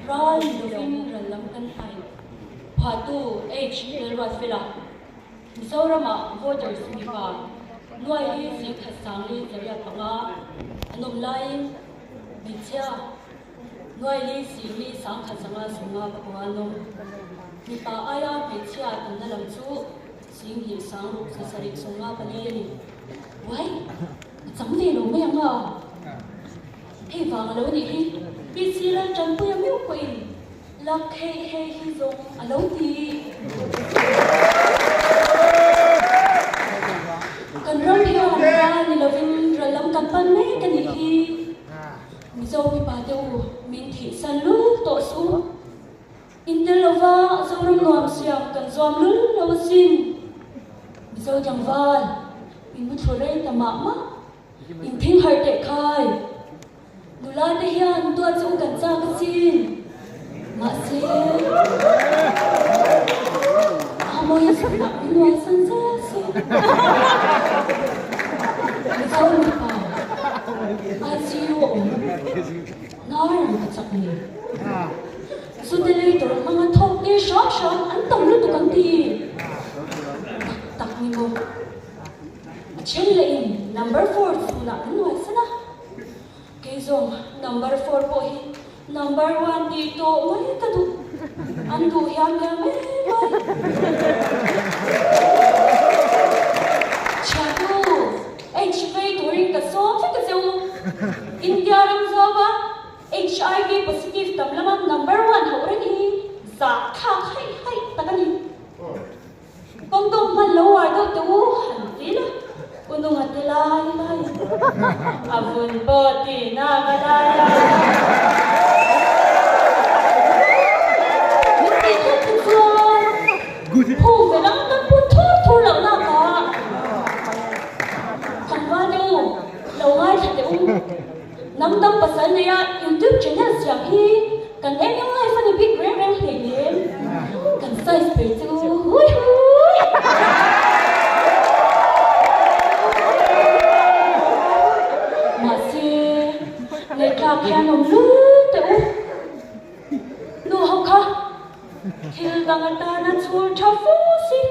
Ral ni lovin ral lam kan hnai. Phuahtu H. Lalruatfela, Mizoramah voters mipa nuai li singkhat sang li 500 an awm laiin hmeichhia nuai li sing li 1,500 50 an awm. Mipa aia hmeichhia tamna lam chu 2 6 7 54 a ni. Uai! A chang ve lo mai ang a. Hei vang a lo nih hi PC Laltanpuia meuh pawhin lak hei hei hi zawng a lo ti. Kan ram hian ral ni lovin ral lam kan pan mek a nih hi. Mizo mipa te u min thihsan lul tawh suh. In tel lova Zoram nuam siam kan zuam lul lo asin. Mizo tlangval, in mu thlu rei ta mah mah. In thing harh teh khai. Nula te hian duat chu kan chak asin. Mahse, a mawi chhunah min nuai san zel si. Mizo mipa ICU a awm hnar ang ka chak ni. Zute lei tur hmanga thawk tir hram hram an tam lutuk an ti. Tak tak ni maw? A then leh in number four chhunah min nuaisan a, kei zawng number four pawh hi number one tih tawh mai ka duh, an duh hiam hiam em mai. Chhiatu, HIV turin ka sawm vek a che u, India ram zawma HIV positive tam lama number one hauh reng hi zahthlak haih haih tak a ni. Condom hman lo uar deuh teh u han ti la, u nunga te lai lai a vun pawh ti nak a lai a. Min tih tlat te chuan phung ve dang kan put thur thur loh nak ah tlangval te u lo ngaithla teh u. Hnam dang pasal neia YouTube channel siam hi kan eng eng life a ni bik reng reng hleinem. Kan size ber chu hui hui. Mahse, ngaihthlak hian awm lul teh u. Nu ho kha thil dang atana chhur tha fu si,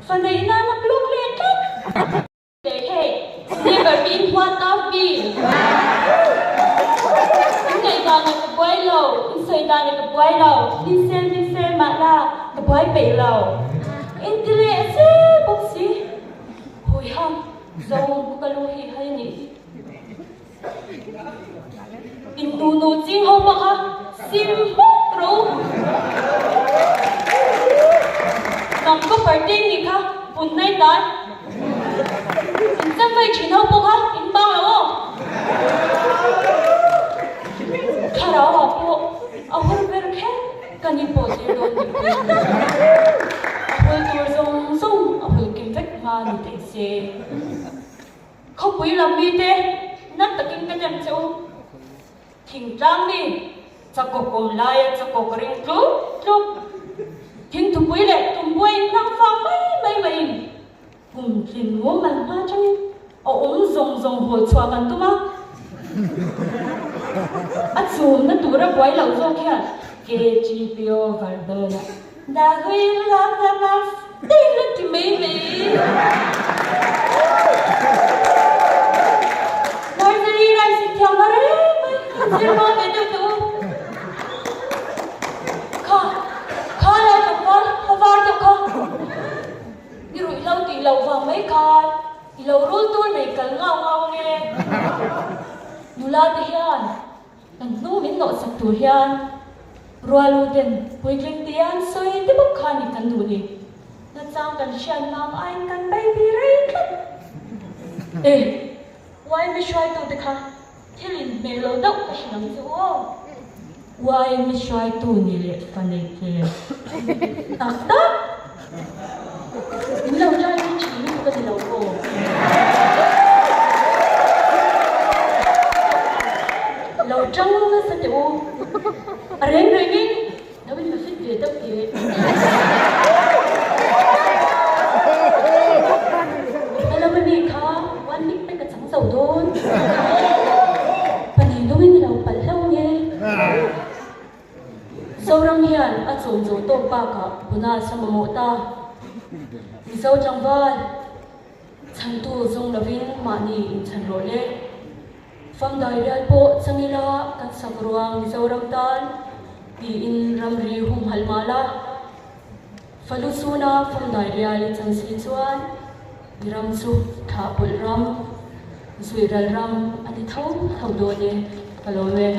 fa neih nana blog leh tlat. Hey, never been what I've been. In ngaihdan ah ka buai lo, in sawidan ah ka buai lo, in sel min sel mah la ka buai peih lo. In ti leh zel bawk si. Hui ham, zo ka lu hi hai a nih hi. In nu nu ching ho pawh kha sim hmawk rawh u. Nang ka party nih kha pun nai tan. In chem vei thin ho pawh kha in bang lo aw. Thlarau ah pawh a hur ber kher kan in pawh tir dawn nih hi. A hul tur zawng zawng a hul kim vek hma ni thei se. Khawpui lam mite nat takin ka nem che u. Thingtlang mi chakawk awm laia chakawk ring tluk tluk, thingthupui leh tumbuai inhnang fang mai mai maiin kum tlin mumal hma atangin a awm zawng zawng hawl chhuah kan tum a. A chhumna tura buai loh zawk hian KGPO Vardona Dahui love the bus tih la ti mai mai. Nursery rhymes in thiam a reng mai, han zir hma ve deuh teh u. Kha, kha lai tlangval a var deuh kha. I ruih hlo tih loh vang mai khan i lo rul tur nei kal ngau ngau ange. Nula te hian Kan hnu min nawhsak tur hian rualu ten puitling tia an sawi te bawk kha ni kan duh ni. Nachang kan hriat mang aiin kan baby rei tlat. E, YMA hruaitute kha thil in hmeh lo deuh ka hre ang che u aw. YMA hruaitu ni leh fa nei tlem tak tak. In lo try hi thin lutuk a ni lo aw. Lo tang nasa teh u. A reng reng in lo in la fit ve deuh teh. A lam a nih kha one week te ka chang zo dawn. Panih nung in lo palh hlauh nge. Mizoram hian a chawm zawh tawk bakah bonus a mamawh ta. Mizo tlangval chhantu zawng lovin mahni inchhan rawh le. Famdai rial pawh chang ila kan sak ruang Mizoram tan tiin ramri humhalh mah la. Falu chhuna famdai rial i chan si chuan i ram chu thlahpawlh ram, zuihral ram a ni tho tho dawn e, ka lawm e.